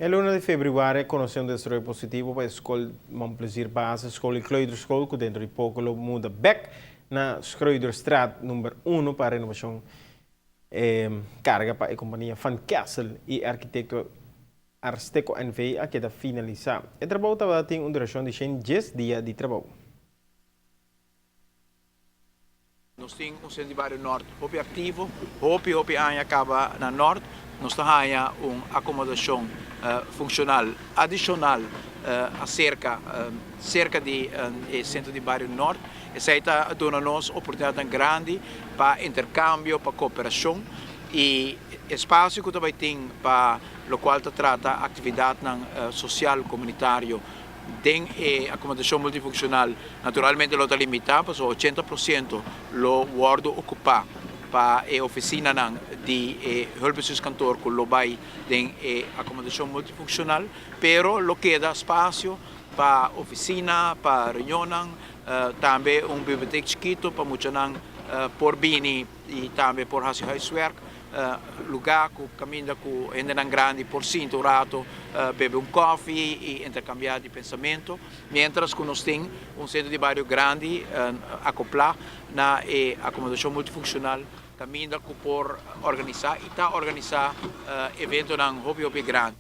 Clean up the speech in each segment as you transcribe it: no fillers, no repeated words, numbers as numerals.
E luna di februari a conoce un desaroyo positivo pa e scol Mon Plaisir Basisschool y Kleuterschool cu dentro di poco lo muda bek na Schreuderstraat number uno pa renovacion carga pa e compania Van Kessel y arquitecto Arsteco NV a keda finalisa. E trabou tabata tin un duracion di 110 dia di trabou. Nos tin un sentro di bario Nort hopi aktivo, hopi hopi aña kaba na Nort. Nos ta haña un akomodashon funshonal adishonal aserka serka di e sentro di bario Nort. Esei ta duna nos oportunidatnan grandi pa interkambio, pa kooperashon i espasio ku ta bai tin pa lokual ta trata aktividatnan sosial komunitario. Den e akomodashon multifunshonal naturalmente lo ta limitá pasobra 80% lo wòrdu okupá pa e ofisinanan di e hulpbestuurskantoor ku lo bai den e akomodashon multifunshonal, pero lo keda spasio pa ofisina, pa reunionnan, tambe un bibliotek chikitu pa muchanan por bini i tambe por hasi huiswerk. Lugá ku kaminda ku hendenan grandi por sinta un rato, bebe un kòfi i interkambiá di pensamentu, miéntras ku nos tin un sentro di bario grandi akoplá na e akomodashon multifunshonal kaminda ku por organisá i ta organisá eventonan hopi hopi grandi.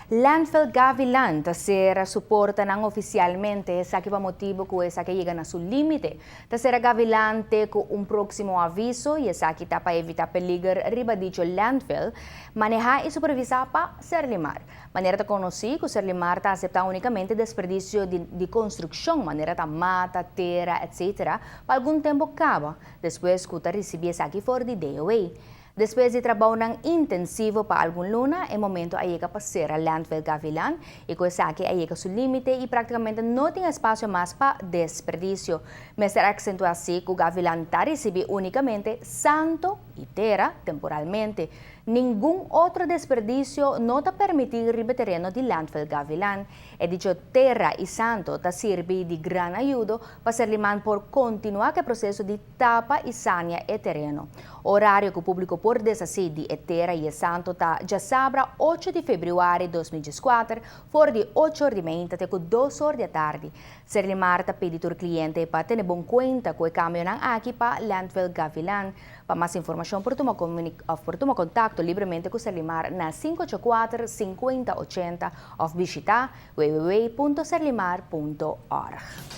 Landfill Gavilan ta sera su portanan oficialmente, esaki pa motibo cu esaki a yega na su limite. Ta sera Gavilan te cu un proximo aviso y esaki ta pa evita peliger riba dicho landfill, maneha y supervisa pa Serlimar. Manera ta conoci cu Serlimar ta acepta unicamente desperdicio di di construccion manera ta mata, tera, etc. Pa algun tempo caba, despues cu ta ricibi esaki for di DOA. Despues di trabounan intensivo pa algun luna, e momento a yega pa sera Landfill Gavilan y cu esaki a yega su limite y practicamente no tin espacio mas pa desperdicio. Mester accentua si cu Gavilan ta ricibi unicamente santo y tera temporalmente. Ningun otro desperdicio no ta permiti riba tereno di Landfill Gavilan. E dicho tera y santo ta sirbi di gran ayudo pa Serliman por continua cu e proceso di tapa i sania e tereno. Orario ku públiko por deshasí di e tera i e santo ta djasabra 8 di febrüari 2014 for di 8 or di meinta te ku 2 or di atardi. Serlimar ta pidi tur kliente pa tene bon kuenta ku e kambionan aki pa Landfill Gavilan. Pa mas informashon por tuma òf por tuma kontakto libremente ku Serlimar na 584 50 80 òf bishitá www.serlimar.org.